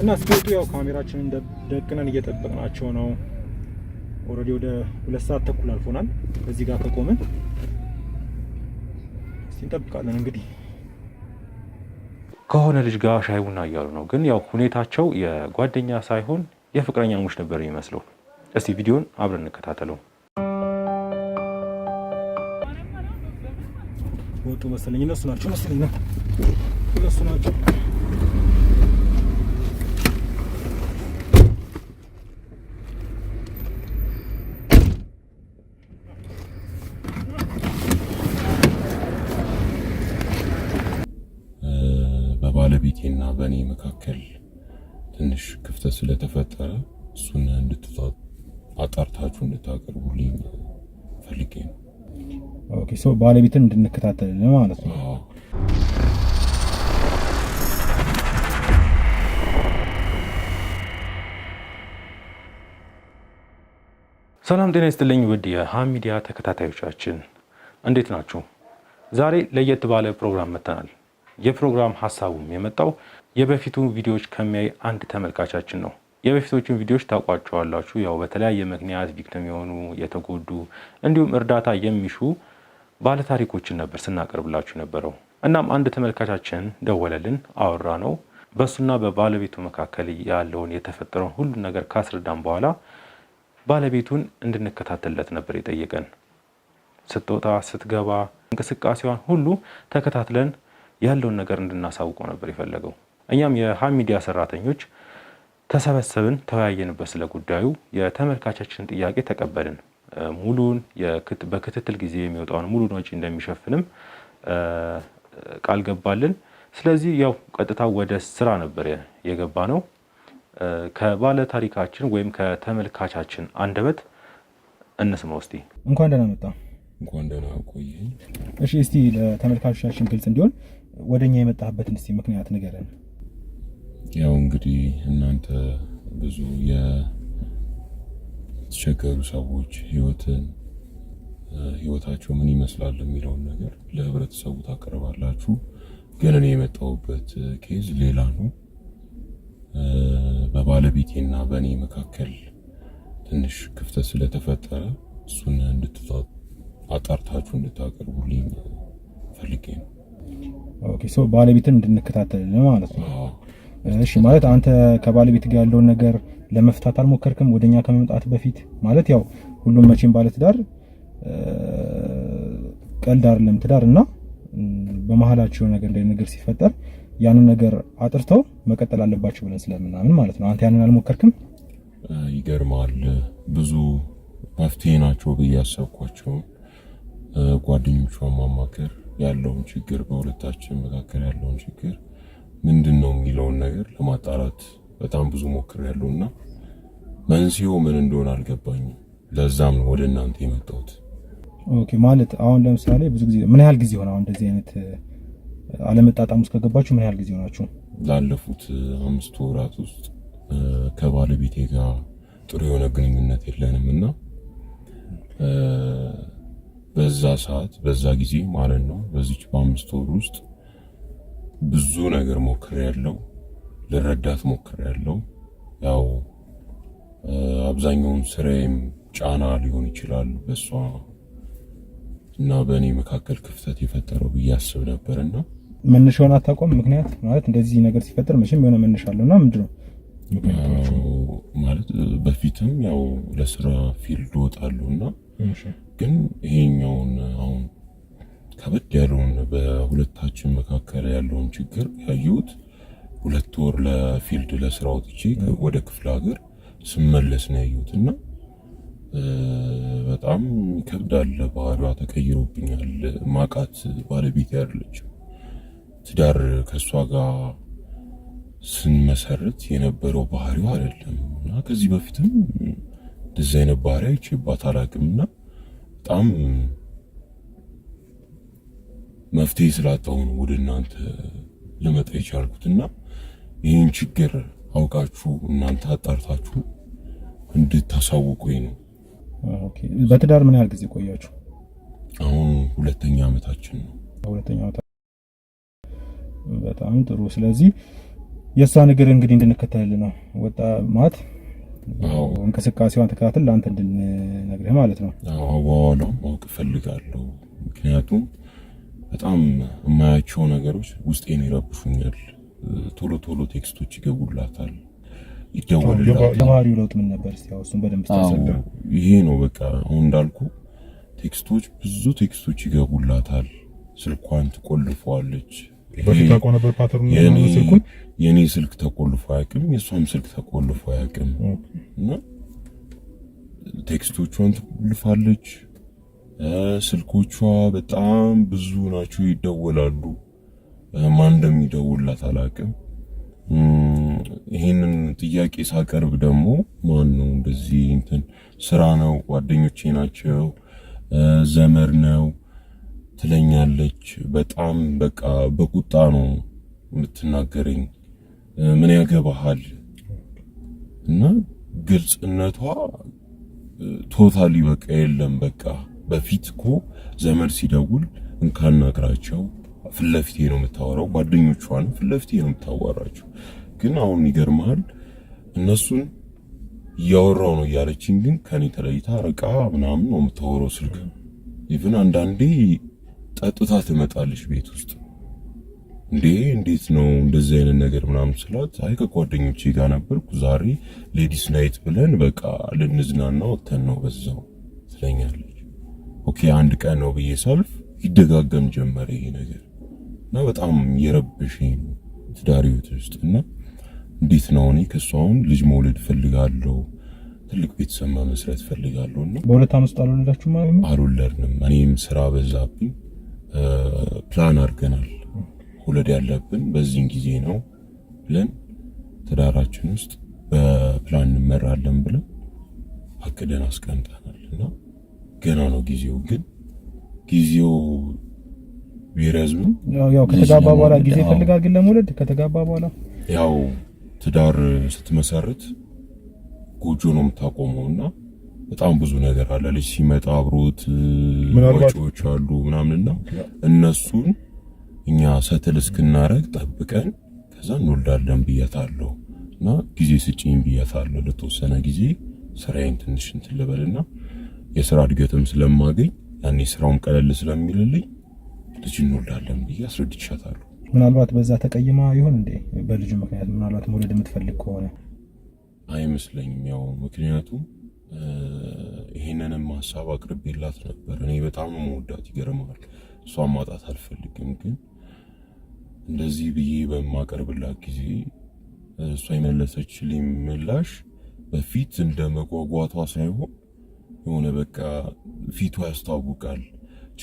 እና እስኪወጡ ያው ካሜራችንን ደቅነን እየጠበቅናቸው ነው። Already ወደ 2 ሰዓት ተኩል አልፎናል እዚህ ጋር ከቆምን። እስቲ እንጠብቃለን እንግዲህ። ከሆነ ልጅ ጋር ሻይ ቡና እያሉ ነው። ግን ያው ሁኔታቸው የጓደኛ ሳይሆን የፍቅረኛሞች ነበር የሚመስለው። እስቲ ቪዲዮን አብረን እንከታተለው። ወጡ መሰለኝ፣ እነሱ ናቸው መሰለኝ ነው፣ እነሱ ናቸው። በባለቤቴና በእኔ መካከል ትንሽ ክፍተት ስለተፈጠረ እሱን አጣርታችሁ እንድታቀርቡልኝ ፈልጌ ነው። Okay፣ so ባለቤትን እንድንከታተል ማለት ነው። አዎ። ሰላም ጤና ይስጥልኝ ውድ የሃ ሚዲያ ተከታታዮቻችን እንዴት ናችሁ? ዛሬ ለየት ባለ ፕሮግራም መጥተናል። የፕሮግራም ሀሳቡም የመጣው የበፊቱ ቪዲዮዎች ከሚያይ አንድ ተመልካቻችን ነው። የበፊቶቹን ቪዲዮዎች ታውቋቸዋላችሁ። ያው በተለያየ ምክንያት victim የሆኑ፣ የተጎዱ እንዲሁም እርዳታ የሚሹ ባለታሪኮችን ነበር ስናቀርብላችሁ የነበረው። እናም አንድ ተመልካቻችን ደወለልን፣ አወራ ነው። በእሱና በባለቤቱ መካከል ያለውን የተፈጠረውን ሁሉ ነገር ካስረዳን በኋላ ባለቤቱን እንድንከታተልለት ነበር የጠየቀን። ስትወጣ ስትገባ፣ እንቅስቃሴዋን ሁሉ ተከታትለን ያለውን ነገር እንድናሳውቀው ነበር የፈለገው። እኛም የሃ ሚዲያ ሰራተኞች ተሰበሰብን፣ ተወያየንበት ስለ ጉዳዩ። የተመልካቻችንን ጥያቄ ተቀበልን። ሙሉን በክትትል ጊዜ የሚወጣውን ሙሉን ወጪ እንደሚሸፍንም ቃል ገባልን። ስለዚህ ያው ቀጥታ ወደ ስራ ነበር የገባ ነው። ከባለ ታሪካችን ወይም ከተመልካቻችን አንደበት እንስማው እስቲ። እንኳን ደህና መጣ። እንኳን ደህና ቆየኝ። እሺ፣ እስቲ ለተመልካቾቻችን ግልጽ እንዲሆን ወደኛ የመጣህበትን እስቲ ምክንያት ንገረን። ያው እንግዲህ እናንተ ብዙ የተቸገሩ ሰዎች ህይወታቸው ምን ይመስላል የሚለውን ነገር ለህብረተሰቡ ታቀርባላችሁ። ግን እኔ የመጣሁበት case ሌላ ነው። በባለቤቴና በእኔ መካከል ትንሽ ክፍተት ስለተፈጠረ እሱን አጣርታችሁ እንድታቀርቡልኝ ፈልጌ ነው። Okay፣ so ባለቤትን እንድንከታተል ማለት ነው። አዎ። እሺ፣ ማለት አንተ ከባለቤት ጋር ያለውን ነገር ለመፍታት አልሞከርክም ወደኛ ከመምጣት በፊት? ማለት ያው ሁሉም መቼም ባለትዳር ቀልድ አይደለም ትዳር፣ እና በመሀላቸው ነገር ላይ ነገር ሲፈጠር ያንን ነገር አጥርተው መቀጠል አለባቸው ብለን ስለምናምን ማለት ነው። አንተ ያንን አልሞከርክም? ይገርማል። ብዙ መፍትሄ ናቸው ብዬ ያሰብኳቸውን ጓደኞቿን ማማከር፣ ያለውን ችግር፣ በሁለታችን መካከል ያለውን ችግር ምንድን ነው የሚለውን ነገር ለማጣራት በጣም ብዙ ሞክሬያለሁ እና መንስኤው ምን እንደሆነ አልገባኝም። ለዛም ነው ወደ እናንተ የመጣሁት። Okay፣ ማለት አሁን ለምሳሌ ብዙ ጊዜ ምን ያህል ጊዜ ሆነ አሁን እንደዚህ አይነት አለመጣጣም ውስጥ ከገባችሁ ምን ያህል ጊዜ ሆናችሁ? ላለፉት 5 ወራት ውስጥ ከባለቤቴ ጋር ጥሩ የሆነ ግንኙነት የለንም እና በዛ ሰዓት፣ በዛ ጊዜ ማለት ነው፣ በዚች በ5 ወር ውስጥ ብዙ ነገር ሞክሬያለሁ፣ ልረዳት ሞክሬያለሁ። ያው አብዛኛውን ስራዬም ጫና ሊሆን ይችላል በሷ እና በእኔ መካከል ክፍተት የፈጠረው ብዬ አስብ ነበር እና መነሻውን አታውቀውም? ምክንያት ማለት እንደዚህ ነገር ሲፈጠር መቼም የሆነ መነሻ አለውና ምንድን ነው ምክንያቱ? ማለት በፊትም ያው ለስራ field እወጣለሁ እና ግን ይሄኛውን አሁን ከበድ ያለውን በሁለታችን መካከል ያለውን ችግር ያየሁት 2 ወር ለ field ለስራ ወጥቼ ወደ ክፍለ ሀገር ስመለስ ነው ያየሁት እና በጣም ይከብዳል። ባህሪዋ ተቀይሮብኛል። ማቃት ባለቤቴ አይደለችም። ትዳር ከእሷ ጋር ስንመሰርት የነበረው ባህሪዋ አይደለም እና ከዚህ በፊትም እንደዚህ አይነት ባህሪ አይቼባት አላውቅም እና በጣም መፍትሄ ስላጣሁ ነው ወደ እናንተ ልመጣ የቻልኩት እና ይህን ችግር አውቃችሁ እናንተ አጣርታችሁ እንድታሳውቁኝ ነው። Okay። በትዳር ምን ያህል ጊዜ ቆያችሁ? አሁን ሁለተኛ ዓመታችን ነው። ሁለተኛ ዓመት። በጣም ጥሩ። ስለዚህ የእሷ ነገር እንግዲህ እንድንከተል ነው ወጣ ማለት እንቅስቃሴዋን ተከታተል ለአንተ እንድንነግርህ ማለት ነው። አዋዋሏን ማወቅ እፈልጋለሁ። ምክንያቱም በጣም የማያቸው ነገሮች ውስጤን ይረብሹኛል። ቶሎ ቶሎ text ኦች ይገቡላታል፣ ይደወልላታል። የባህሪው ለውጥ ምን ነበር? እስቲ ያው እሱን በደንብ ታስረዳ። ይሄ ነው በቃ አሁን እንዳልኩ text ኦች፣ ብዙ text ኦች ይገቡላታል። ስልኳን ትቆልፈዋለች። በፊት ታውቀው ነበር pattern ኡ? ስልኩን የኔ ስልክ ተቆልፎ አያውቅም፣ የእሷም ስልክ ተቆልፎ አያውቅም። እና text ኦቿን ትቆልፋለች። ስልኮቿ በጣም ብዙ ናቸው፣ ይደወላሉ። ማን እንደሚደውልላት አላውቅም። ይሄንን ጥያቄ ሳቀርብ ደግሞ ማን ነው እንደዚህ እንትን ስራ ነው፣ ጓደኞቼ ናቸው፣ ዘመድ ነው ትለኛለች። በጣም በቃ በቁጣ ነው የምትናገረኝ። ምን ያገባሃል? እና ግልጽነቷ totally በቃ የለም። በቃ በፊት እኮ ዘመድ ሲደውል እንካናግራቸው ፊት ለፊቴ ነው የምታወራው፣ ጓደኞቿን ፊት ለፊቴ ነው የምታወራቸው። ግን አሁን ይገርምሃል እነሱን እያወራው ነው እያለችኝ፣ ግን ከኔ ተለይታ ርቃ ምናምን ነው የምታወራው ስልክ። Even አንዳንዴ ጠጥታ ትመጣለች ቤት ውስጥ። እንዴ እንዴት ነው እንደዚህ አይነት ነገር ምናምን ስላት፣ አይ ከጓደኞቼ ጋር ነበርኩ ዛሬ ladies night ብለን በቃ ልንዝናና ወተን ነው በዛው ትለኛለች። Okay አንድ ቀን ነው ብዬ ሳልፍ ይደጋገም ጀመረ ይሄ ነገር እና በጣም የረበሸኝ ነው ትዳር ህይወት ውስጥ። እና እንዴት ነው እኔ ከእሷ አሁን ልጅ መውለድ ፈልጋለሁ፣ ትልቅ ቤተሰብ መመስረት ፈልጋለሁ። እና በ2 ዓመት ውስጥ አልወለዳችሁም ማለት ነው? አልወለድንም። እኔም ስራ በዛብኝ። ፕላን አድርገናል መውለድ ያለብን በዚህን ጊዜ ነው ብለን ትዳራችን ውስጥ በፕላን እንመራለን ብለን አቅደን አስቀምጠናል። እና ገና ነው ጊዜው፣ ግን ጊዜው ቢረዝምም ያው ከተጋባ በኋላ ጊዜ ይፈልጋል። ግን ለመውለድ ከተጋባ በኋላ ያው ትዳር ስትመሰርት ጎጆ ነው የምታቆመው እና በጣም ብዙ ነገር አለ። ልጅ ሲመጣ አብሮት ወጪዎች አሉ ምናምንና እነሱን እኛ settle እስክናረግ ጠብቀን ከዛ እንወልዳለን ብያታለሁ። እና ጊዜ ስጪኝ ብያታለሁ። ለተወሰነ ጊዜ ስራዬን ትንሽ እንትን ልበልና የስራ እድገትም ስለማገኝ ያኔ ስራውም ቀለል ስለሚልልኝ ልጅ እንወልዳለን ብዬ አስረድቻታለሁ። ምናልባት በዛ ተቀይማ ይሆን እንዴ? በልጁ ምክንያት ምናልባት መውለድ የምትፈልግ ከሆነ። አይመስለኝም። ያው ምክንያቱም ይሄንንም ሀሳብ አቅርቤላት ነበር። እኔ በጣም ነው መወዳት፣ ይገርማል። እሷን ማጣት አልፈልግም። ግን እንደዚህ ብዬ በማቀርብላት ጊዜ እሷ የመለሰችልኝ ምላሽ በፊት እንደ መጓጓቷ ሳይሆን የሆነ በቃ ፊቷ ያስታውቃል።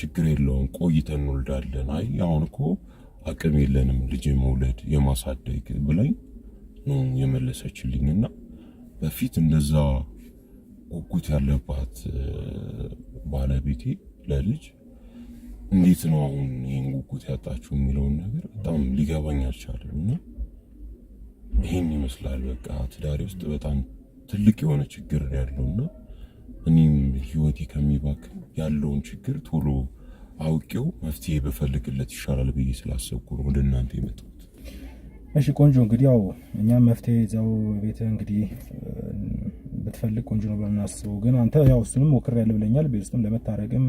ችግር የለውም ቆይተን እንወልዳለን። አይ አሁን እኮ አቅም የለንም ልጅ መውለድ የማሳደግ ብላኝ ነው የመለሰችልኝና በፊት እንደዛ ጉጉት ያለባት ባለቤቴ ለልጅ እንዴት ነው አሁን ይህን ጉጉት ያጣችው የሚለውን ነገር በጣም ሊገባኝ አልቻለም። እና ይህን ይመስላል በቃ ትዳሬ ውስጥ በጣም ትልቅ የሆነ ችግር ያለው እና እኔም ህይወቴ ከሚባክን ያለውን ችግር ቶሎ አውቄው መፍትሄ ብፈልግለት ይሻላል ብዬ ስላሰብኩ ነው ወደ እናንተ የመጣሁት። እሺ ቆንጆ። እንግዲህ ያው እኛም መፍትሄ እዛው ቤት እንግዲህ ብትፈልግ ቆንጆ ነው ብለን እናስበው። ግን አንተ ያው እሱንም ሞክሬያለሁ ብለኛል። ቤት ውስጥም ለመታረቅም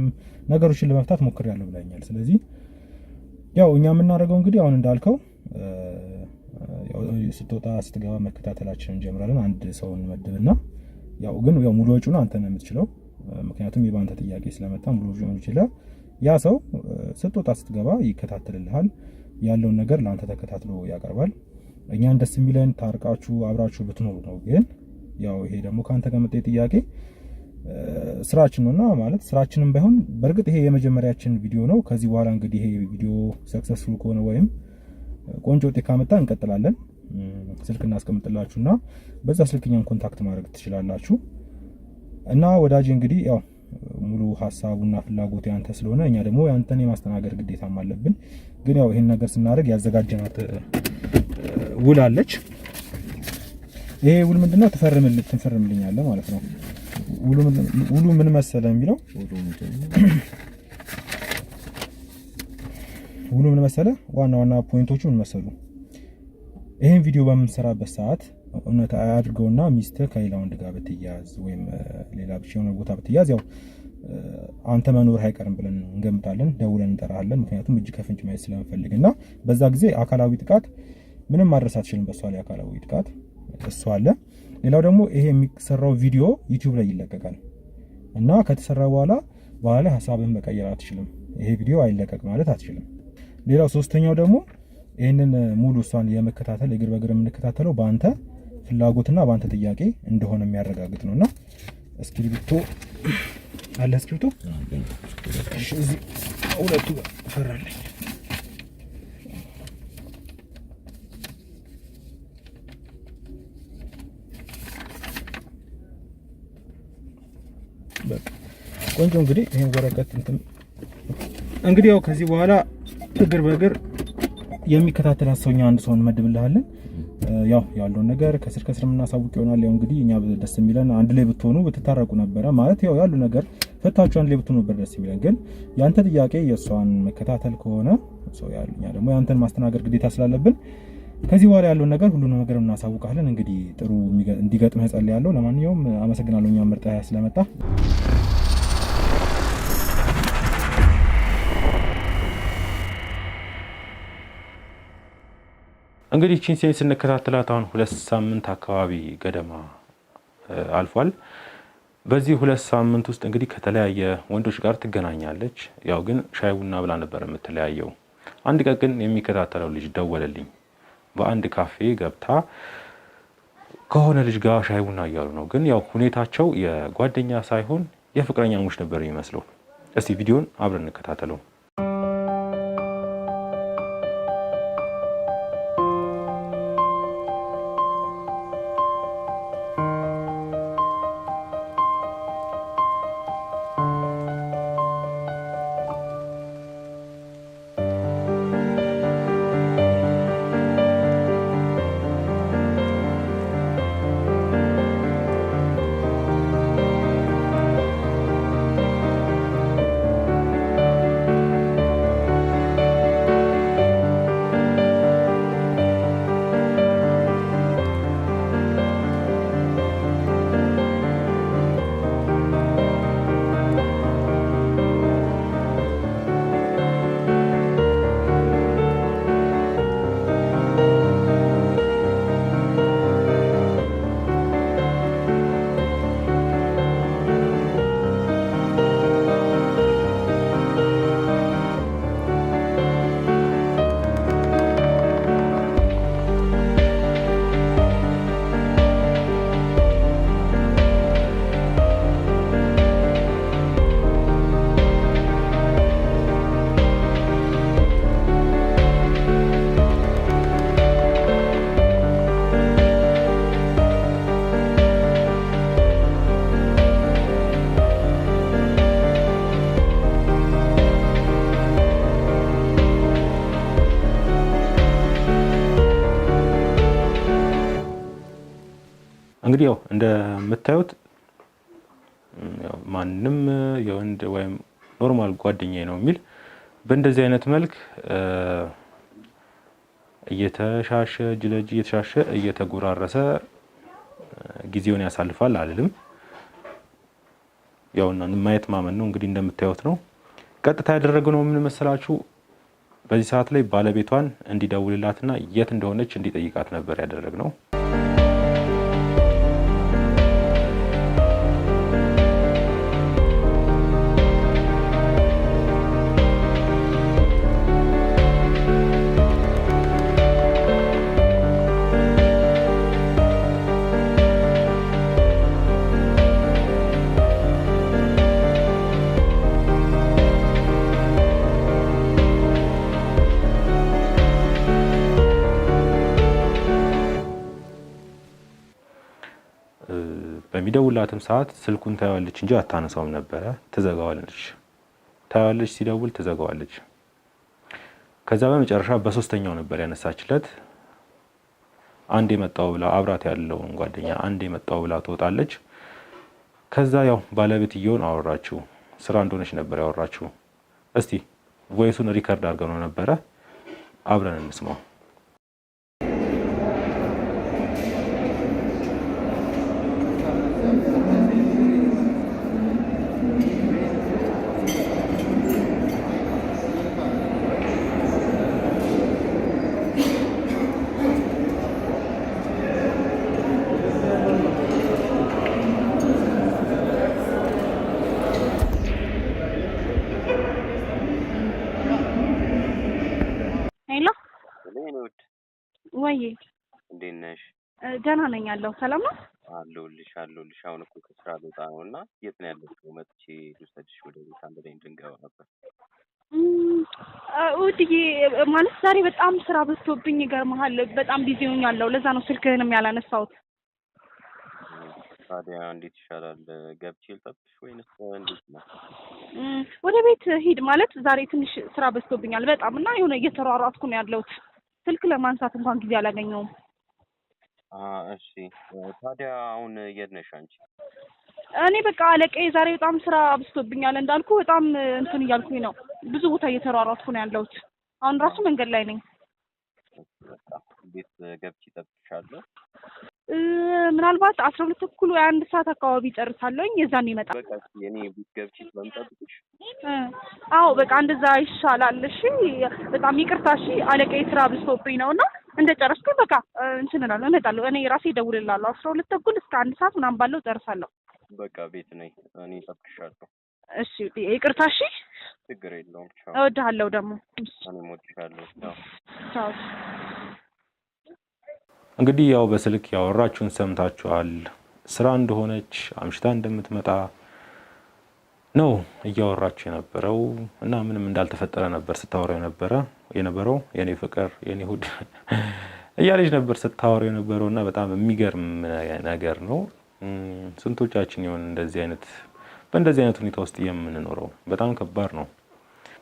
ነገሮችን ለመፍታት ሞክሬያለሁ ብለኛል። ስለዚህ ያው እኛ የምናደርገው እንግዲህ አሁን እንዳልከው ስትወጣ ስትገባ መከታተላችንን እንጀምራለን። አንድ ሰው እንመድብና ያው ግን ያው ሙሉ ወጪውን አንተ ነው የምትችለው። ምክንያቱም የባንተ ጥያቄ ስለመጣ ሙሉ ወጪውን ይችላል። ያ ሰው ስትወጣ ስትገባ ይከታተልልሃል። ያለውን ነገር ለአንተ ተከታትሎ ያቀርባል። እኛን ደስ የሚለን ታርቃችሁ አብራችሁ ብትኖሩ ነው። ግን ያው ይሄ ደግሞ ከአንተ ጋር መጣ ጥያቄ ስራችን ነውና ማለት ስራችንም ባይሆን በእርግጥ ይሄ የመጀመሪያችን ቪዲዮ ነው። ከዚህ በኋላ እንግዲህ ይሄ ቪዲዮ successful ከሆነ ወይም ቆንጆ ውጤት ካመጣ እንቀጥላለን። ስልክ እናስቀምጥላችሁና በዛ ስልክ እኛን contact ማድረግ ትችላላችሁ። እና ወዳጅ እንግዲህ ያው ሙሉ ሀሳቡና ፍላጎቱ ያንተ ስለሆነ እኛ ደግሞ ያንተን የማስተናገድ ግዴታም አለብን። ግን ያው ይሄን ነገር ስናደርግ ያዘጋጀናት ውል አለች። ይሄ ውል ምንድነው? ትፈርምልኛለህ ማለት ነው። ውሉ ምን መሰለ የሚለው ውሉ ምን መሰለ፣ ዋና ዋና point ኦቹ ምን መሰሉ? ይህን ቪዲዮ በምንሰራበት ሰዓት እውነት አድርገውና ሚስትህ ከሌላ ወንድ ጋር ብትያዝ ወይም ሌላ ብቻ የሆነ ቦታ ብትያዝ ያው አንተ መኖር አይቀርም ብለን እንገምታለን። ደውለን እንጠራለን። ምክንያቱም እጅ ከፍንጭ ማየት ስለምፈልግ እና በዛ ጊዜ አካላዊ ጥቃት ምንም ማድረስ አትችልም። በሷ ላይ አካላዊ ጥቃት እሱ አለ። ሌላው ደግሞ ይሄ የሚሰራው ቪዲዮ ዩቲዩብ ላይ ይለቀቃል እና ከተሰራ በኋላ በኋላ ላይ ሀሳብህን መቀየር አትችልም። ይሄ ቪዲዮ አይለቀቅ ማለት አትችልም። ሌላው ሶስተኛው ደግሞ ይህንን ሙሉ እሷን የመከታተል እግር በእግር የምንከታተለው በአንተ ፍላጎትና በአንተ ጥያቄ እንደሆነ የሚያረጋግጥ ነውና እስክሪብቶ አለ። እስክሪብቶ እሺ፣ እዚህ ሁለቱ ፈራለኝ። በቃ ቆንጆ። እንግዲህ ይሄን ወረቀት እንትን እንግዲህ ያው ከዚህ በኋላ እግር በእግር የሚከታተላት ሰው እኛ አንድ ሰው እንመድብልሃለን። ያው ያለውን ነገር ከስር ከስር የምናሳውቅ ይሆናል። ያው እንግዲህ እኛ ደስ የሚለን አንድ ላይ ብትሆኑ ብትታረቁ ነበረ ማለት ያው ያሉ ነገር ፈታችሁ አንድ ላይ ብትሆኑ ነበር ደስ የሚለን። ግን ያንተ ጥያቄ የእሷን መከታተል ከሆነ ሰው ያሉ እኛ ደግሞ ያንተን ማስተናገድ ግዴታ ስላለብን ከዚህ በኋላ ያለውን ነገር ሁሉንም ነገር እናሳውቃለን። እንግዲህ ጥሩ እንዲገጥምህ እጸልያለሁ። ለማንኛውም አመሰግናለሁ እኛም መርጠህ ስለመጣ። እንግዲህ ቺን ሴት ስንከታተላት አሁን 2 ሳምንት አካባቢ ገደማ አልፏል። በዚህ 2 ሳምንት ውስጥ እንግዲህ ከተለያየ ወንዶች ጋር ትገናኛለች። ያው ግን ሻይ ቡና ብላ ነበር የምትለያየው። አንድ ቀን ግን የሚከታተለው ልጅ ደወለልኝ። በአንድ ካፌ ገብታ ከሆነ ልጅ ጋር ሻይ ቡና እያሉ ነው። ግን ያው ሁኔታቸው የጓደኛ ሳይሆን የፍቅረኛሞች ነበር የሚመስለው። እስቲ ቪዲዮን አብረን እንከታተለው። እንግዲህ ያው እንደምታዩት ማንም የወንድ ወይም normal ጓደኛዬ ነው የሚል በእንደዚህ አይነት መልክ እየተሻሸ እጅ ለእጅ እየተሻሸ እየተጎራረሰ ጊዜውን ያሳልፋል አልልም። ያው ማየት ማመን ነው። እንግዲህ እንደምታዩት ነው። ቀጥታ ያደረግነው ምን መሰላችሁ? በዚህ ሰዓት ላይ ባለቤቷን እንዲደውልላትና የት እንደሆነች እንዲጠይቃት ነበር ያደረግነው። በሚደውላትም ሰዓት ስልኩን ታየዋለች እንጂ አታነሳውም ነበረ። ትዘጋዋለች። ታየዋለች፣ ሲደውል ትዘጋዋለች። ከዛ በመጨረሻ በሶስተኛው ነበር ያነሳችለት። አንድ የመጣው ብላ አብራት ያለውን ጓደኛ አንድ የመጣው ብላ ትወጣለች። ከዛ ያው ባለቤትየውን አወራችው። ስራ እንደሆነች ነበር ያወራችው። እስቲ voice ኡን record አድርገነው ነበረ፣ አብረን እንስማው። ደህና ነኝ አለሁ። ሰላም ነው? አለሁልሽ አለሁልሽ። አሁን እኮ ከስራ ልወጣ ነው እና የት ነው ያለሽው? መጥቼ ልውሰድሽ ወደ ቤት አንድ ላይ እንድንገባ ነበር። ውድዬ ማለት ዛሬ በጣም ስራ በዝቶብኝ ይገርምሃል። በጣም busy ሆኛለሁ። ለዛ ነው ስልክህንም ያላነሳሁት። ታዲያ እንዴት ይሻላል? ገብቼ ልጠብቅሽ ወይንስ እንዴት ነው? ወደ ቤት ሂድ። ማለት ዛሬ ትንሽ ስራ በዝቶብኛል በጣም እና የሆነ እየተሯሯጥኩ ነው ያለሁት። ስልክ ለማንሳት እንኳን ጊዜ አላገኘውም። እሺ ታዲያ አሁን የት ነሽ አንቺ? እኔ በቃ አለቃዬ ዛሬ በጣም ስራ አብዝቶብኛል እንዳልኩ በጣም እንትን እያልኩኝ ነው። ብዙ ቦታ እየተሯሯጥኩ ነው ያለሁት። አሁን ራሱ መንገድ ላይ ነኝ። በቃ ቤት ገብቼ እጠብቅሻለሁ። ምናልባት 12:30 ወይ 1 ሰዓት አካባቢ እጨርሳለሁኝ። የዛን ይመጣል። በቃ እኔ ቤት ገብቼ ስለምጠብቅሽ። አዎ በቃ እንደዛ ይሻላል። እሺ በጣም ይቅርታ። እሺ አለቃዬ ስራ አብዝቶብኝ ነው እና እንደጨረስኩኝ በቃ እንትን እላለሁ፣ እመጣለሁ። እኔ ራሴ እደውልልሃለሁ። 12:30 እስከ 1 ሰዓት ምናምን ባለው እጨርሳለሁ። በቃ ቤት ነኝ እኔ እጠብቅሻለሁ። እሺ ይቅርታ። እሺ ችግር የለውም። ቻው። እወድሃለሁ ደግሞ። እኔም እወድሻለሁ። ቻው። ቻው። እንግዲህ ያው በስልክ ያወራችሁን ሰምታችኋል። ስራ እንደሆነች አምሽታ እንደምትመጣ ነው እያወራችሁ የነበረው እና ምንም እንዳልተፈጠረ ነበር ስታወራው የነበረው የኔ ፍቅር የኔ ሁድ እያለች ነበር ስታወራው የነበረው እና በጣም የሚገርም ነገር ነው። ስንቶቻችን ይሆን እንደዚህ አይነት በእንደዚህ አይነት ሁኔታ ውስጥ የምንኖረው? በጣም ከባድ ነው።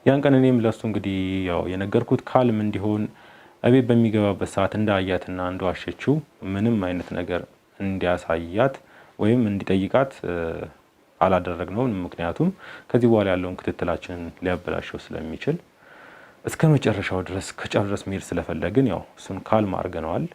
ያን ቀን እኔም ለሱ እንግዲህ ያው የነገርኩት ካልም እንዲሆን እቤት በሚገባበት ሰዓት እንዳያትና እንደዋሸችው ምንም አይነት ነገር እንዲያሳያት ወይም እንዲጠይቃት አላደረግነውም። ምክንያቱም ከዚህ በኋላ ያለውን ክትትላችንን ሊያበላሸው ስለሚችል እስከ መጨረሻው ድረስ ከጫፍ ድረስ መሄድ ስለፈለግን ያው እሱን ካልም አድርገነዋል።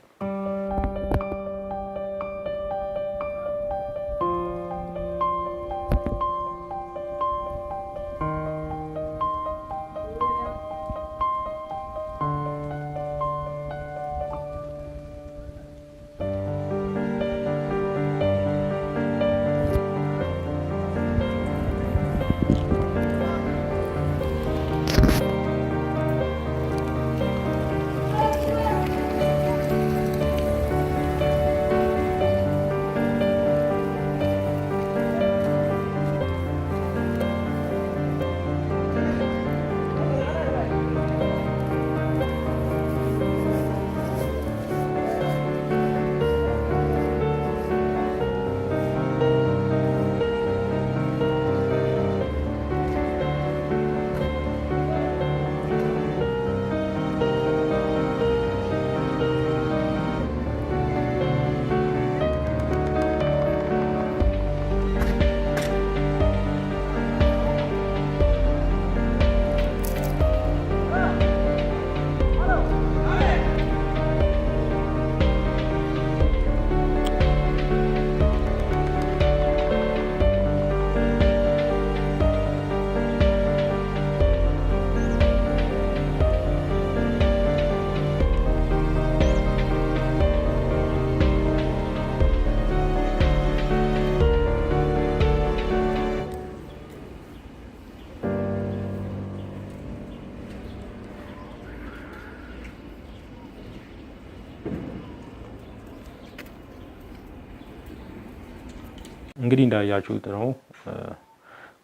እንግዲህ እንዳያችሁት ነው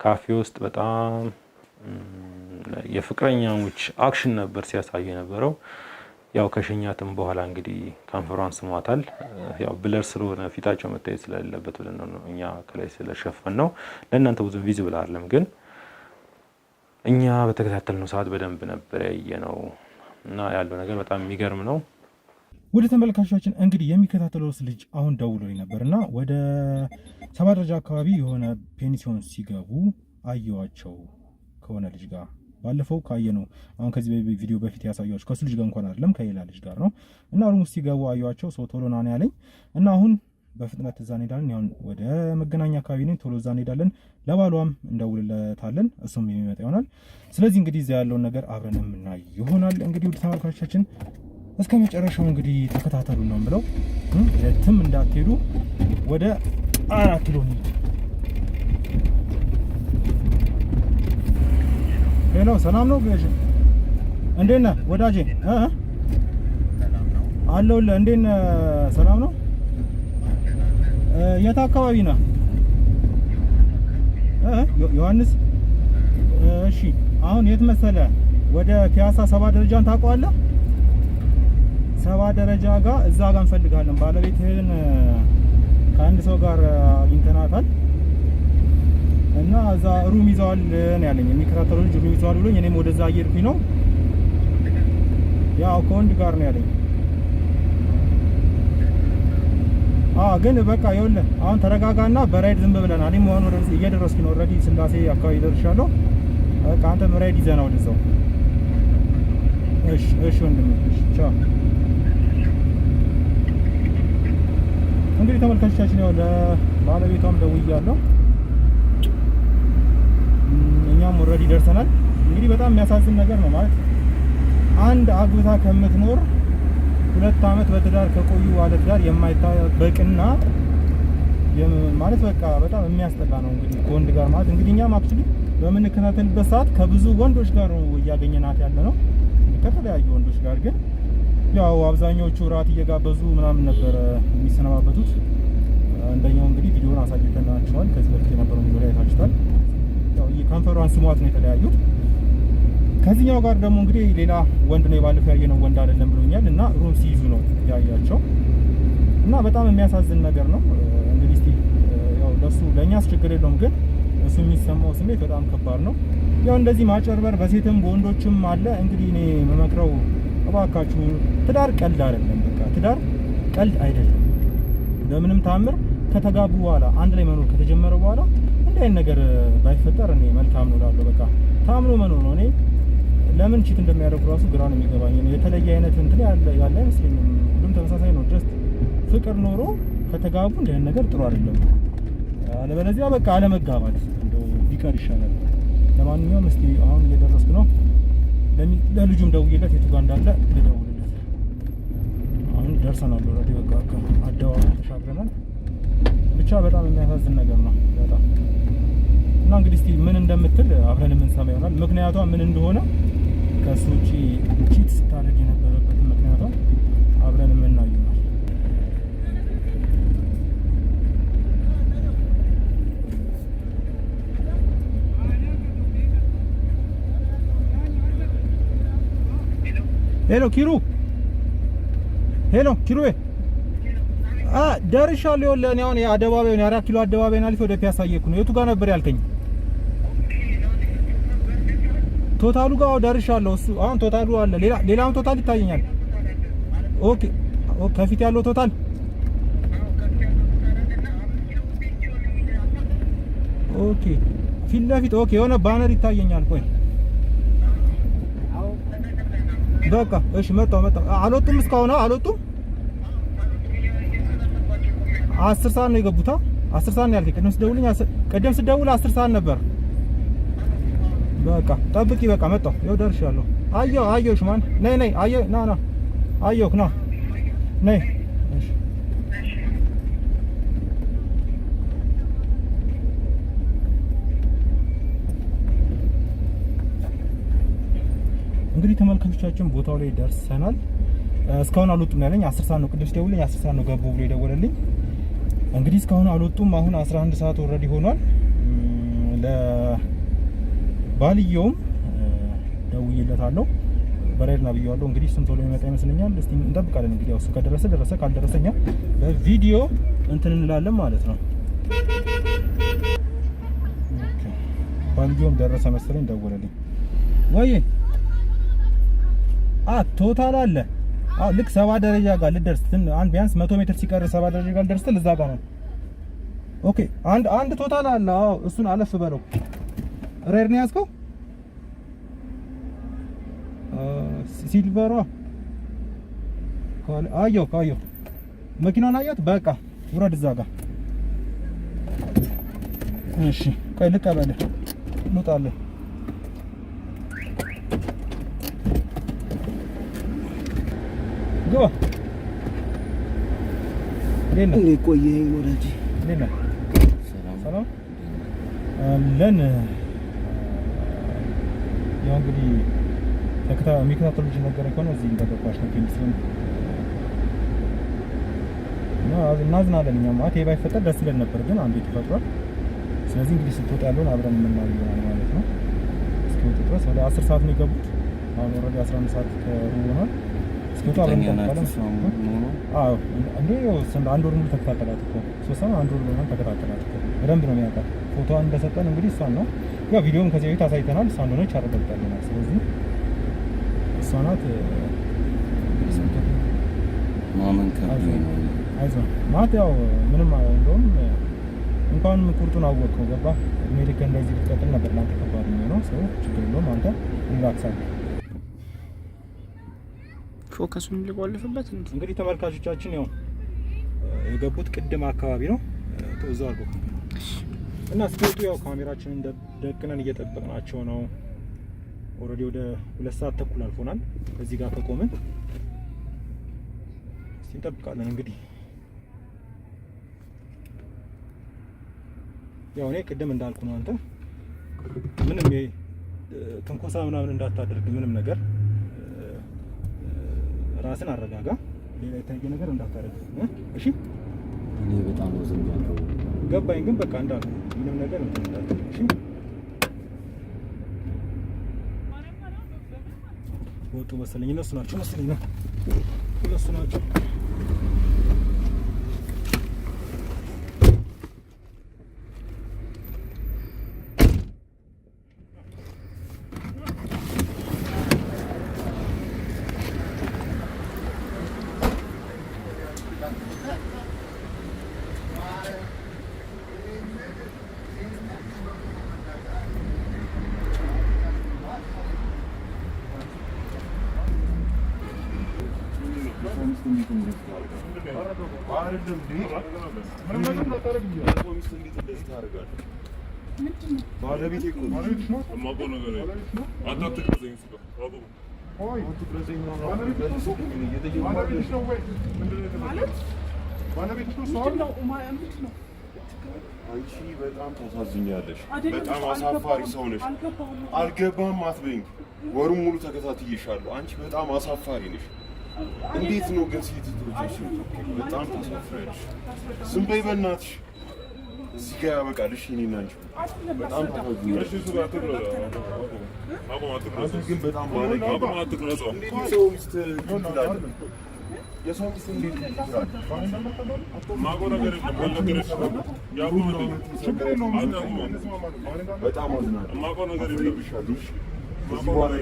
ካፌ ውስጥ በጣም የፍቅረኛሞች action ነበር ሲያሳዩ የነበረው። ያው ከሸኛትም በኋላ እንግዲህ ከንፈሯን ስሟታል። ያው blur ስለሆነ ፊታቸው መታየት ስለሌለበት ብለን ነው እኛ ከላይ ስለሸፈን ነው። ለእናንተ ብዙ visible አይደለም፣ ግን እኛ በተከታተልነው ሰዓት በደንብ ነበር ያየነው እና ያለው ነገር በጣም የሚገርም ነው። ወደ ተመልካቾቻችን እንግዲህ የሚከታተለው ልጅ አሁን ደውሎልኝ ነበር እና ወደ 7 ደረጃ አካባቢ የሆነ ፔንሲዮን ሲገቡ አየዋቸው ከሆነ ልጅ ጋር ባለፈው ካየነው አሁን ከዚህ ቪዲዮ በፊት ያሳየኋቸው ከሱ ልጅ ጋር እንኳን አይደለም ከሌላ ልጅ ጋር ነው እና room ውስጥ ሲገቡ አየዋቸው። ሰው ቶሎ ና ነው ያለኝ እና አሁን በፍጥነት እዛ እንሄዳለን። ያሁን ወደ መገናኛ አካባቢ ነኝ። ቶሎ እዛ እንሄዳለን። ለባሏም እንደውልለታለን። እሱም የሚመጣ ይሆናል። ስለዚህ እንግዲህ እዚያ ያለውን ነገር አብረን የምናይ ይሆናል። እንግዲህ ውድ ተመልካቾቻችን እስከ መጨረሻው እንግዲህ ተከታተሉ ነው የምለው። የትም እንዳትሄዱ። ወደ 4 ኪሎ እንሂድ። Hello፣ ሰላም ነው ገሽ? እንዴት ነህ ወዳጄ? አለሁልህ። እንዴት ነህ? ሰላም ነው የት አካባቢ ነህ? ዮሐንስ። እሺ አሁን የት መሰለህ? ወደ ፒያሳ 7 ደረጃን ታውቀዋለህ? 7 ደረጃ ጋር እዛ ጋር እንፈልጋለን። ባለቤትህን ከአንድ ሰው ጋር አግኝተናታል እና እዛ room ይዘዋል ነው ያለኝ። የሚከታተሉ ልጅ room ይዘዋል ብሎኝ እኔም ወደዛ እየሄድኩኝ ነው። ያው ከወንድ ጋር ነው ያለኝ። ግን በቃ ይኸውልህ አሁን ተረጋጋና በራይድ ዝም ብለናል። እኔም አሁን ወደዚህ እየደረስኩኝ ነው። already ስላሴ አካባቢ ደርሻለሁ። በቃ አንተ ራይድ ይዘህ ና ወደዛው። እሺ እሺ ወንድሜ፣ እሺ ቻው። እንግዲህ ተመልካቾቻችን ያው ለባለቤቷም ደውያለሁ። እኛም already ደርሰናል። እንግዲህ በጣም የሚያሳዝን ነገር ነው ማለት አንድ አግብታ ከምትኖር 2 አመት በትዳር ከቆዩ ባለትዳር የማይታበቅና ማለት በቃ በጣም የሚያስጠላ ነው። እንግዲህ ከወንድ ጋር ማለት እንግዲህ እኛም actually በምንከታተልበት ሰዓት ከብዙ ወንዶች ጋር ነው እያገኘናት ያለ ነው፣ ከተለያዩ ወንዶች ጋር። ግን ያው አብዛኛዎቹ ራት እየጋበዙ ምናምን ነበረ የሚሰነባበቱት። አንደኛው እንግዲህ ቪዲዮውን አሳይተናቸዋል። ከዚህ በፊት የነበረው ቪዲዮ ላይ አይታችሁታል። ያው ከንፈሯን ስሟት ነው የተለያዩት። ከዚህኛው ጋር ደግሞ እንግዲህ ሌላ ወንድ ነው፣ የባለፈው ያየነው ወንድ አይደለም ብሎኛል። እና room ሲይዙ ነው ያያቸው እና በጣም የሚያሳዝን ነገር ነው። እንግዲህ እስቲ ያው ለሱ ለኛስ ችግር የለውም፣ ግን እሱ የሚሰማው ስሜት በጣም ከባድ ነው። ያው እንደዚህ ማጭበርበር በሴትም በወንዶችም አለ። እንግዲህ እኔ የምመክረው እባካችሁ ትዳር ቀልድ አይደለም። በቃ ትዳር ቀልድ አይደለም። በምንም ታምር ከተጋቡ በኋላ አንድ ላይ መኖር ከተጀመረ በኋላ እንዲህ አይነት ነገር ባይፈጠር እኔ መልካም ነው እላለሁ። በቃ ታምኖ መኖር ነው። እኔ ለምን cheat እንደሚያደርጉ ራሱ ግራ ነው የሚገባኝ። የተለየ አይነት እንትን ያለ አይመስለኝም። ሁሉም ተመሳሳይ ነው። just ፍቅር ኖሮ ከተጋቡ እንዲህ አይነት ነገር ጥሩ አይደለም። አለበለዚያ በቃ አለመጋባት እንደው ቢቀር ይሻላል። ለማንኛውም እስቲ አሁን እየደረስኩ ነው። ለልጁም ደውዬለት የቱ ጋር እንዳለ ልደውልለት። አሁን ደርሰናል። already በቃ አደባባይ ተሻግረናል። ብቻ በጣም የሚያሳዝን ነገር ነው በጣም። እና እንግዲህ እስቲ ምን እንደምትል አብረን የምንሰማ ይሆናል። ምክንያቷ ምን እንደሆነ ከሱ ውጪ cheat ስታደርግ የነበረበትን ምክንያቷ አብረን የምናየው ይሆናል። hello ኪሩ፣ hello ኪሩ፣ ደርሻለሁ። ይኸውልህ እኔ አሁን የአደባባዩን የአራት ኪሎ አደባባይን አልፌ ወደ ፒያሳ እየሄድኩ ነው። የቱ ጋር ነበር ያልከኝ? ቶታሉ ጋር ደርሻለሁ። እሱ አሁን ቶታሉ አለ፣ ሌላም ቶታል ይታየኛል። okay okay፣ ከፊት ያለው ቶታል። okay፣ ፊት ለፊት okay፣ የሆነ banner ይታየኛል። ቆይ በቃ እሺ፣ መጣሁ። አልወጡም፣ እስካሁን አልወጡም። 10 ሰዓት ነው የገቡታ። 10 ሰዓት ነው ያልከኝ። ቅድም ስደውል 10 ሰዓት ነበር። በቃ ጠብቂ፣ በቃ መጣሁ። ይኸው ደርሻለሁ። አየሁ አየሁሽ። ማን ነይ ነይ፣ አየሁ፣ ና ና፣ አየሁህ፣ ና ነይ። እሺ እንግዲህ ተመልካቾቻችን ቦታው ላይ ደርሰናል። እስካሁን አልወጡም ያለኝ 10 ሰዓት ነው። ቅድም ሲደውልኝ 10 ሰዓት ነው ገቡ ብሎ የደወለልኝ። እንግዲህ እስካሁን አልወጡም። አሁን 11 ሰዓት already ሆኗል። ለባልየውም ደውዬለታለሁ። በራይድ ና ብዬዋለሁ። እንግዲህ እሱም ቶሎ የሚመጣ ይመስለኛል። እስቲ እንጠብቃለን። እንግዲህ ያው እሱ ከደረሰ ደረሰ፣ ካልደረሰኛ በቪዲዮ እንትን እንላለን ማለት ነው። okay ባልየውም ደረሰ መሰለኝ፣ ደወለልኝ። ወይ ቶታል አለ። ልክ 7 ደረጃ ጋር ልደርስ አንድ ቢያንስ 100 ሜትር ሲቀር 7 ደረጃ ጋር ልደርስ እዛ ጋር ነው። okay አንድ ቶታል አለ። አዎ እሱን አለፍ በለው። ሬድ ነው ያዝከው? silver ሯ አየሁ አየሁ፣ መኪናውን አየሁት። በቃ ውረድ እዛ ጋር። እሺ ቆይ ልቀበልህ፣ ልውጣልህ። ግባ። እንዴት ነህ? እንዴት ቆየኸኝ ወዳጄ? እንዴት ነህ? ሰላም አለን። ያው እንግዲህ የሚከታተሉ ልጅ ነገረኝ ከሆነ እዚህ እንደገባች ነው። ኬሚስትሪን እና እናዝናለን። እኛም ማለት ይሄ ባይፈጠር ደስ ይለን ነበር፣ ግን አንዴ ተፈጥሯል። ስለዚህ እንግዲህ ስትወጣ ያለውን አብረን የምናየው ይሆናል ማለት ነው። እስኪወጡ ድረስ ወደ 10 ሰዓት ነው የገቡት። አሁን already 11 ሰዓት ከሩብ ሆኗል። እስኪወጡ አብረን እንጠብቃለን። አዎ እንዴ አንድ ወር ሙሉ ተከታተላት እኮ 3 ሳምንት አንድ ወር ምናምን ተከታተላት እኮ በደንብ ነው የሚያውቃት። ፎቶዋን እንደሰጠን እንግዲህ እሷን ነው ያው ቪዲዮም ከዚህ በፊት አሳይተናል። እሷ እንደሆነች አረጋግጣለናል። ስለዚህ እሷ ናት። ማመን ከብዶኝ ነው። አይዞህ ማለት ያው ምንም እንደውም እንኳን ቁርጡን አወቅከው ገባ። እድሜ ልክ እንደዚህ ብትቀጥል ነበር ለአንተ ከባድ የሚሆነው። ሰው ችግር የለውም አንተ relax አድርግ። focus ኡን ልቆልፍበት እንዴ? እንግዲህ ተመልካቾቻችን ያው የገቡት ቅድም አካባቢ ነው እዛው አድርገው እና እስኪወጡ ያው ካሜራችንን ደቅነን እየጠበቅናቸው ነው። Already ወደ 2 ሰዓት ተኩል አልፎናል። እዚህ ጋር ከቆምን እስቲ እንጠብቃለን። እንግዲህ ያው እኔ ቅድም እንዳልኩ ነው፣ አንተ ምንም ትንኮሳ ምናምን እንዳታደርግ፣ ምንም ነገር ራስን አረጋጋ። ሌላ የተለየ ነገር እንዳታደርግ እሺ። እኔ በጣም ነው ዝም ያለው። ገባኝ፣ ግን በቃ እንዳልኩ ምንም ነገር እንትን እንዳታደርግ እሺ። ወጡ መሰለኝ፣ እነሱ ናቸው መሰለኝ ነው እነሱ ናቸው። አንቺ በጣም ታሳዝኛለሽ። በጣም አሳፋሪ ሰው ነሽ። አልገባም አትበይኝ። ወሩን ሙሉ ተከታትዬሻለሁ። አንቺ በጣም አሳፋሪ ነሽ። እንዴት ነው ግን ሴት ልጆች በጣም ታሳፍሪያለሽ። ዝም በይ በእናትሽ። እዚህ ጋር ያበቃል። እሺ እኔና አንቺ በጣም ታሳዝኛለሽ። አንተ ግን በጣም ባለጌ እንዴት የሰው ሚስት ትላለህ? የሰው ሚስት እንዴት ትላለህ? በጣም አዝናለሁ። ከዚህ በኋላ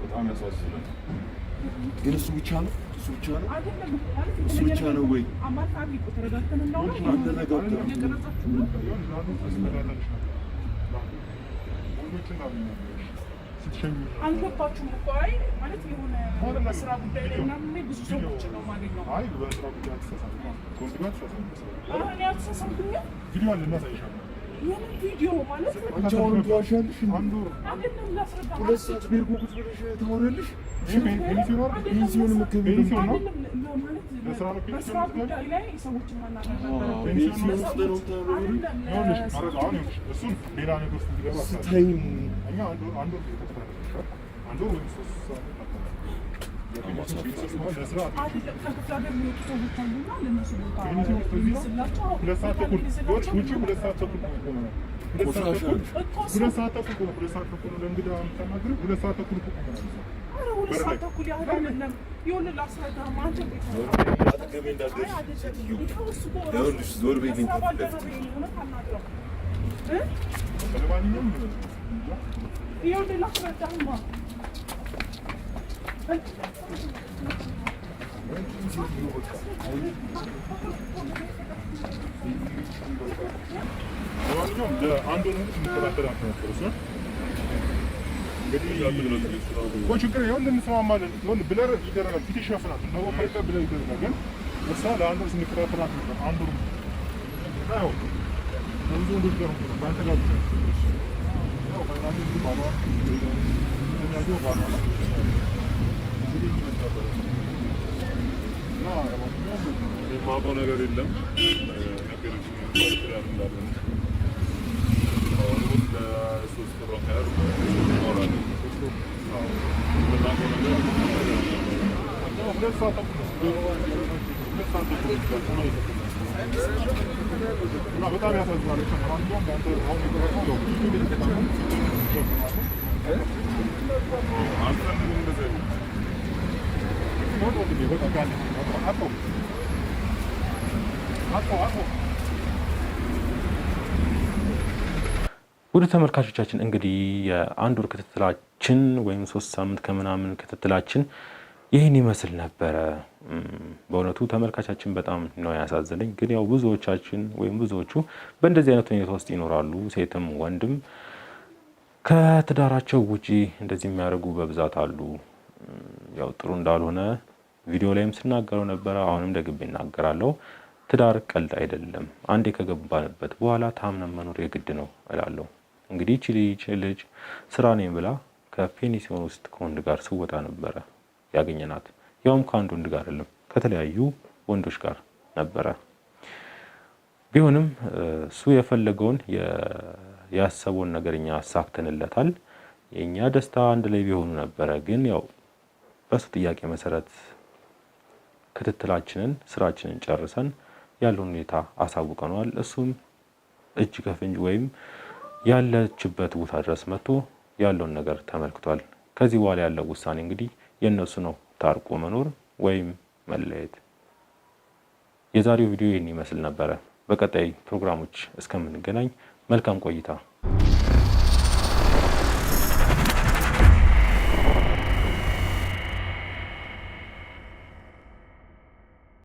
በጣም ያሳዝናል። ግን እሱ ብቻ ነው እሱ ብቻ ነው እሱ ብቻ ነው ወይ? አንረጋጋም። አልገባችሁም እኮ። አይ ማለት የሆነ በስራ ጉዳይ ላይ ምናምን ብዙ ሰዎችን ነው የማገኘው። አይ በስራ ጉዳይ አትሳሳትም። እኔ አልተሳሳትኩም። ቪዲዮ አለ እናሳይሻለን። የምን ቪዲዮ ማለት? አንቺ አሁንም ትዋሻለሽ። አይደለም ላስረዳ። ሁለት ሰዓት ቤርጎ ቁጭ ብለሽ ታወሪያለሽ። ፔንሲዮን ፔንሲዮን ነው በስራ ጉዳይ ላይ ሰዎችን ማናገር ነበረብኝ። ፔንሲዮን ውስጥ ነው የምታወሪው። እሱን ሌላ ነገር ውስጥ እንዲገባ ስታይም እኛ አንድ ወር አንድ ወር ወይም 3 ሰዓት ከክፍለ ሀገር የሚወጡ ሰዎች አሉና ለእነሱ ቦታ ሁለት ሰዓት ተኩል ውጪ፣ ሁለት ሰዓት ተኩል ሁለት ሰዓት ተኩል ሁለት ሰዓት ተኩል ለእንግዳ የምታናግሪው ሁለት ሰዓት ተኩል እኮ ኧረ ሁለት ሰዓት ተኩል ያህል አይደለም። ይኸውልህ ላስረዳህ። አንተ አጠገቤ እንዳትደርሺ ሴትዮ። ይኸውልሽ ዞር በይልኝ ከፊት ለፊቴ። ለማንኛውም ይኸውልህ ላስረዳህማ ለማንኛውም ለአንድ ወር ሙሉ ስንከታተላት ነበር። እሷን እንግዲህ ቆይ ችግር ይኸውልህ እንስማማለን። ይኸውልህ blur ይደረጋል፣ ፊት ይሸፍናል፣ blur ይደረጋል። ግን እሷ ለአንድ ወር ስንከታተላት ነበር። አንድ ወር ሙሉ እና ያው ከብዙ ወንዶች ጋር ነው በአንተ ጋር ብቻ ያው finally እንግዲህ ባሏ የሚያየው ባሏ ነው እንግዲህ ይመስላል እና ለማንኛውም የማውቀው ነገር የለም። ነገሮች ትዳር እንዳለ ለሶስት ወር ያህል 2 ሰዓት ተኩል ነው። 2 ሰዓት ተኩል እና በጣም ያሳዝናል። ለማንኛውም በአንተ አሁን የቀረጸው ያው ፊቱ የተቀጣ ነው። አልፈልግም እንደዚህ አይነት ነው። በቃ ጋር አጥፎ አጥፎ አጥፎ። ውድ ተመልካቾቻችን፣ እንግዲህ የአንድ ወር ክትትላችን ወይም 3 ሳምንት ከምናምን ክትትላችን ይህን ይመስል ነበረ። በእውነቱ ተመልካቻችን በጣም ነው ያሳዘነኝ። ግን ያው ብዙዎቻችን ወይም ብዙዎቹ በእንደዚህ አይነት ሁኔታ ውስጥ ይኖራሉ። ሴትም ወንድም ከትዳራቸው ውጪ እንደዚህ የሚያደርጉ በብዛት አሉ። ያው ጥሩ እንዳልሆነ ቪዲዮ ላይም ስናገረው ነበረ። አሁንም ደግሜ እናገራለሁ። ትዳር ቀልድ አይደለም። አንዴ ከገባንበት በኋላ ታምነን መኖር የግድ ነው እላለሁ። እንግዲህ ይቺ ልጅ ስራ ነኝ ብላ ከፔኒሲዮን ውስጥ ከወንድ ጋር ስወጣ ነበረ ያገኘናት። ያውም ከአንድ ወንድ ጋር አይደለም፣ ከተለያዩ ወንዶች ጋር ነበረ። ቢሆንም እሱ የፈለገውን ያሰበውን ነገር እኛ አሳክተንለታል። የእኛ ደስታ አንድ ላይ ቢሆኑ ነበረ። ግን ያው በሱ ጥያቄ መሰረት ክትትላችንን ስራችንን ጨርሰን ያለውን ሁኔታ አሳውቀነዋል። እሱም እጅ ከፍንጅ ወይም ያለችበት ቦታ ድረስ መጥቶ ያለውን ነገር ተመልክቷል። ከዚህ በኋላ ያለው ውሳኔ እንግዲህ የእነሱ ነው፣ ታርቆ መኖር ወይም መለየት። የዛሬው ቪዲዮ ይህን ይመስል ነበረ። በቀጣይ ፕሮግራሞች እስከምንገናኝ መልካም ቆይታ።